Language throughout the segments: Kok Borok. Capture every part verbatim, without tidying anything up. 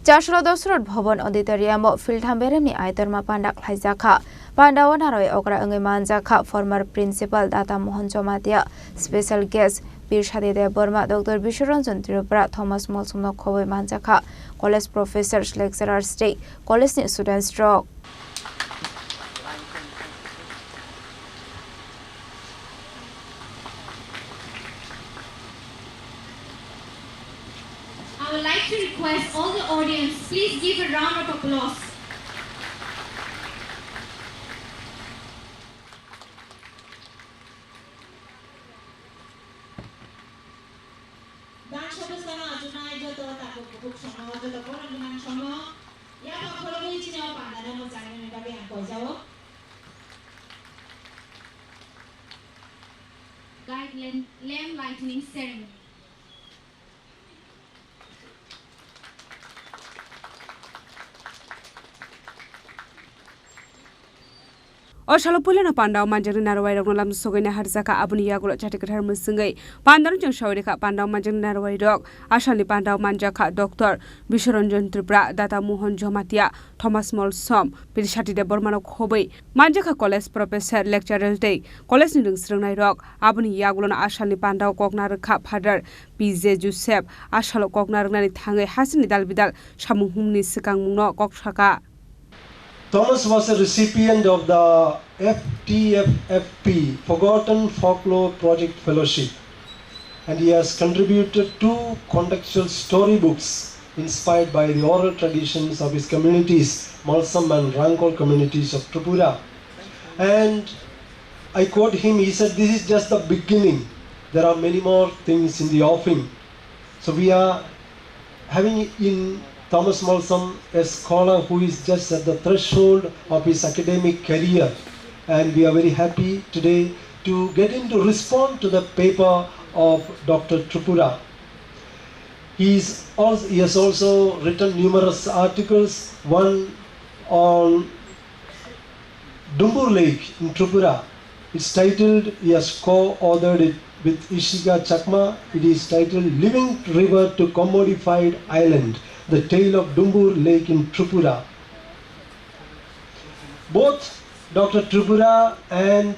Chasro Dosrot Bhavan Auditorium o philtham beremni aitorma panda khlaijakha. Pandao naroi okra wngwi manjakha former principal Data Mohan Jamatia, special guest Bir Sati Debbarma, Doctor Biswaranjan Tripura, Thomas Molsomno khobwi manjakha college professors, lecturers tei college ni students rok. I would like to request all the audience, please give a round of applause. Dan sobo sano ajunai joto tabuk bubuk somo, joto borom gwnang somo, yapha khorogwi chini o pandano mwchangnani bagwi ang koijao. Guide lamp, lamp lighting ceremony. O salo puilano pandao manjakni narwai rokno lamsogwi naharjakha, aboni yagulo chati kwthar mwswngwi pandano chwng sawi rikha. Pandao manjakni narwai rok asalni pandao manjakha Doctor Biswaranjan Tripura, Data Mohan Jamatia, Thomas Molsom, Birsati Debbarmano khobwi manjakha college professor, lecturer tei college ni rwngsrwngnairok. Aboni yagulono asalni pandao kokna rwkha Father P J Joseph. Asalo kokna rwnani thangwi hasini dal bidal samung humni swkangmungno kok saka. Thomas was a recipient of the F T F F P, Forgotten Folklore Project Fellowship, and he has contributed two contextual storybooks inspired by the oral traditions of his communities, Molsom and Rangkhol communities of Tripura. And I quote him, he said, "This is just the beginning. There are many more things in the offing." So we are having in Thomas Molsom a scholar who is just at the threshold of his academic career, and we are very happy today to get him to respond to the paper of Doctor Tripura. He is also, he has also written numerous articles, one on Dumbur Lake in Tripura. It's titled, he has co-authored it with Ishika Chakma. It is titled Living River to Commodified Island, The Tale of Dumbur Lake in Tripura. Both Doctor Tripura and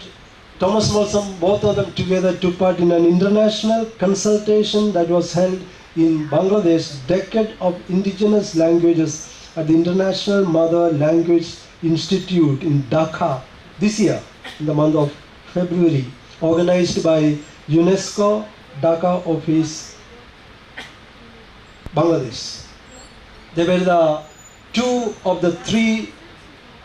Thomas Molsom, both of them together took part in an international consultation that was held in Bangladesh, Decade of Indigenous Languages at the International Mother Language Institute in Dhaka this year, in the month of February, organized by UNESCO Dhaka office, Bangladesh. They were the two of the three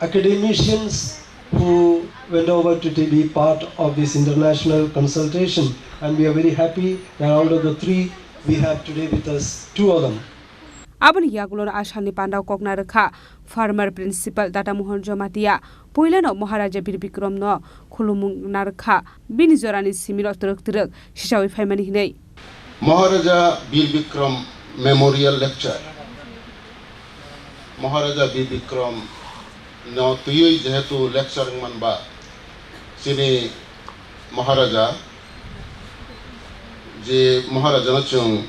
academicians who went over to be part of this international consultation, and we are very happy that out of the three, we have today with us two of them. Aboni yagulo asalni pandao kokna rwkha former principal Data Mohan Jamatia, puilano Maharaja Bir Bikramno khulumung narwkha, bini jorani simino twrwk twrwk sichawi phaimani hinwi. Maharaja Bir Bikram Memorial Lecture. Maharaja Bir Bikram no twiwi jehetu lecture wngman ba, chini Maharaja, je Maharaja no chwng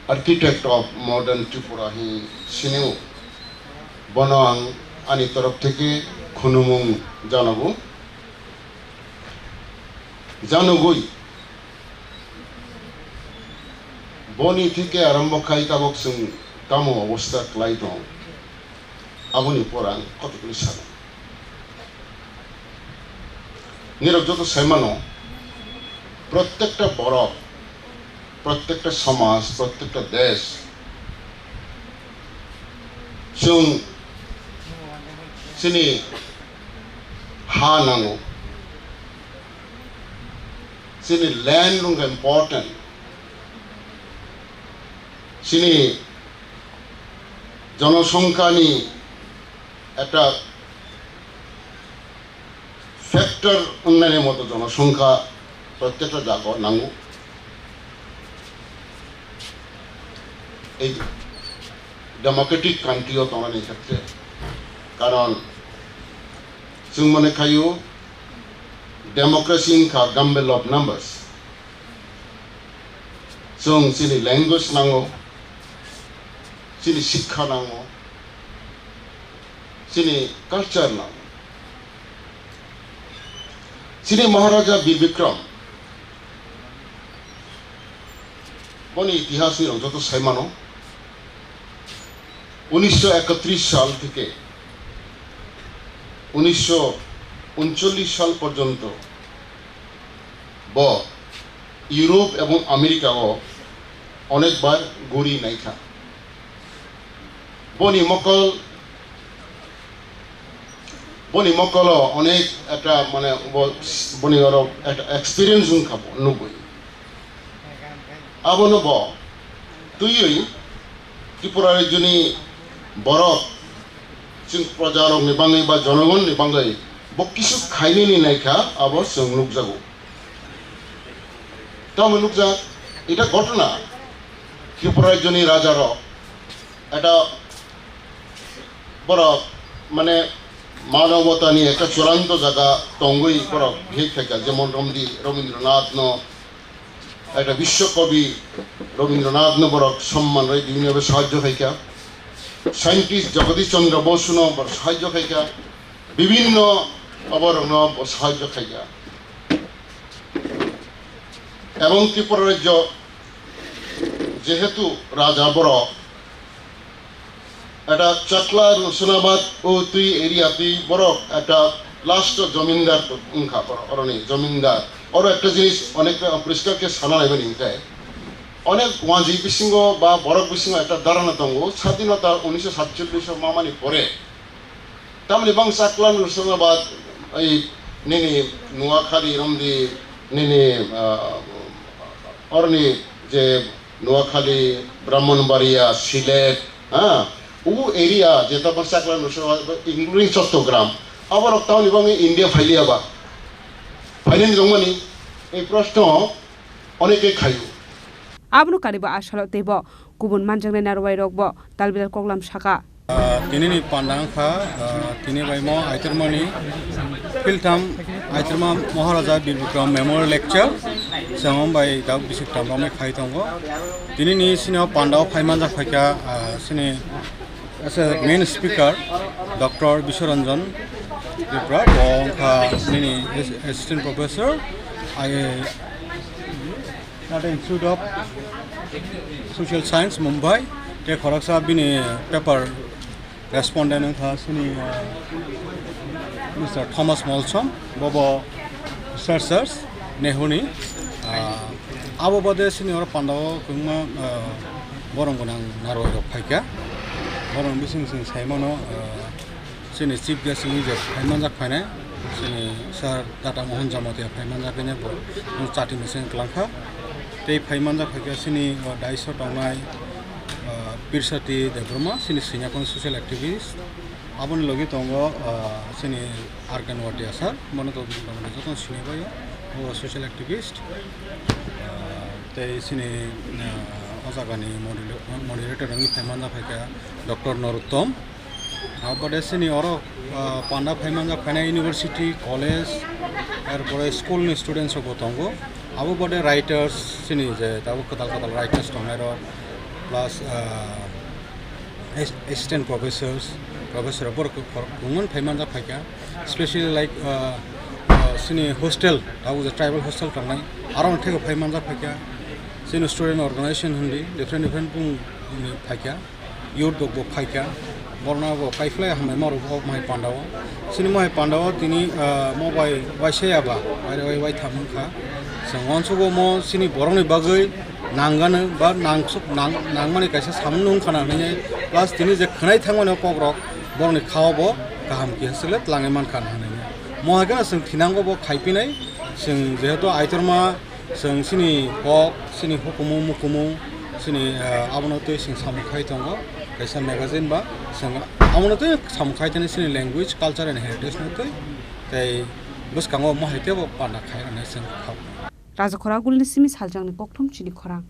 Architect of Modern Tripura hi sinio, bono ang ani torof theke khunumung janago. Janogwi, boni theke arombo khai tabok chwng tamo obostha kwlai tong, aboni por ang kotokni sano. Nirok joto saimano, prottekta borok, prottekta somaj, prottekta desh, chwng chini ha nango. Chini land wngkha important. Chini jonosongkhani ekta factor wngnani moto jonosongkha prottekta jaga o nango. Ei democratic country o tongnani khetre, karon chwng mone khaio democracy wngkha gamble of numbers. Chwng chini language nango, Chini sikha nango, chini culture nango. Chini Maharaja Bir Bikram, boni itihas ni rok joto sai mano. Unisho ekatris sal theke unisho uncholish sal porjonto bo Europe ebong America o onekbar guri naikha. Boni mokol, boni mokolo onek ekta mane bo, boni oro ekta experience wngkha bo nugwi. Abono bo twiwi Tripura rajyoni borok chwng projarokni bangwi ba jonogonni bangwi bo kisu khainani naikha abo chwng nukjago. Tamo nukjak, ita ghotona Tripura rajyoni rajarok eta borok mane manobotani ekta churanto jaga tongwi borok bihik khaikha, jemon romdi Rabindranath no ekta biswa kobi Rabindranath no borok somman rwi bibhinno bhabe sahajjo khaikha, scientist Jagadish Chandra Bosu no borok sahajjo khaikha, bibhinno oborokno bo sahajjo khaikha. Ebong Tripura rajyo jehetu raja borok eta Chakla Rushanabad o twi area twi borok eta last o jomindar wngkha borok, oroni jomindar. Oro ekta jinis onek poriskar khe sana naimani hwnkhe onek wanjwi bisingo ba borok bisingo ekta dharana tongo, sadinota unisho satchollish o mamani pore. Tamni bang Chakla Rushanabad, ai nini Noakhali romdi nini, ah, orni je Noakhali, Brahmanbaria, Sylhet, ha, u area je tamo Chakla Rushanabad, including Chattogram, aborok tamni bang India phailiya ba? Phainani tongmani? Ei proshno oneke khaio. Abono karibo asalo teibo kubun manjaknai narwai rokbo talbidal koklam saka. Ah, tinini panda wngkha, ah, tini baimo Aitormani philtham Aitorma Maharaja Bir Bikram Memorial Lecture, chwng bai dab bisik tamrokni khai tongo. Tinini sini o panda o phai manjak phaikha, ah, sini as a main speaker Doctor Biswaranjan Tripura, bo wngkha nini as-, assistant professor, I A, Tata Institute of Social Science, Mumbai, tei khoroksa bini paper respondent wngkha sini, ah, Mister Thomas Molsom, bobo researchers Nehuni. Ah, abo bade sini oro pandao kwbangma, ah, borong gwnang narwai rok phaikha. Borong bising sing saimano, ah, Chini chief guest wngwi je phai manjak phainai, chini sir Tata Mohan Jamatia phai manjak hwnwi bo chati mising kwlangkha. Tei phai manjak phaikha chini o daiso tongnai, ah, Pirsati Debbarma, chini Srinyakhon social activist. Aboni logi tongo, ah, chini Arkan Watia sir, bono to jotono sinibaio, o social activist. Ah, tei chini, ah, o jagani moderator wngwi phai manjak phaikha Doctor Noruttom. Abo bade sini oro, ah, panda phai manjak phainai university, college, er pore school ni students rok bo tongo. Abo bade writers, sini je tabuk kwtal kwtal writers tongnai rok, plus, ah, as-, assistant professors, professor rok borok kor-, kwbangma phai manjak phaikha. Especially like, ah, ah, sini hostel, tabuk je tribal hostel tongnai, aro thaigo phai manjak phaikha. Sini student organization hindi different different bung phaikha. Youth rok bo phaikha, borno bo kaiphlai hambai ma rok o mai panda o. Chini mai panda o tini, ah, mo bai waisa ya ba, bai, bai, bai tham wngkha. Chwng uansukgo mo chini borok ni bagwi nangani ba nangsuk, nang, nangmani kaisa samung nung khana hinwi, plus tini je khwnai thangmani o kok rok borok ni kha o bo kaham kisa se le twlangwi mankha hinwi. Mo hai kheno chwng thinango bo khai pinai, chwng jehetu aitorma Chwng chini kok, chini hukumu mukumu, chini, ah, abono twi chwng samung khai tongo, kaisa magazine ba chwng abono twi samung khai tani chini language, culture and heritage no twi, tei bwskango mohai teibo panda khai rwnai chwng kha. Rajakhora Gulni simi saljangni kokthum chini khorang.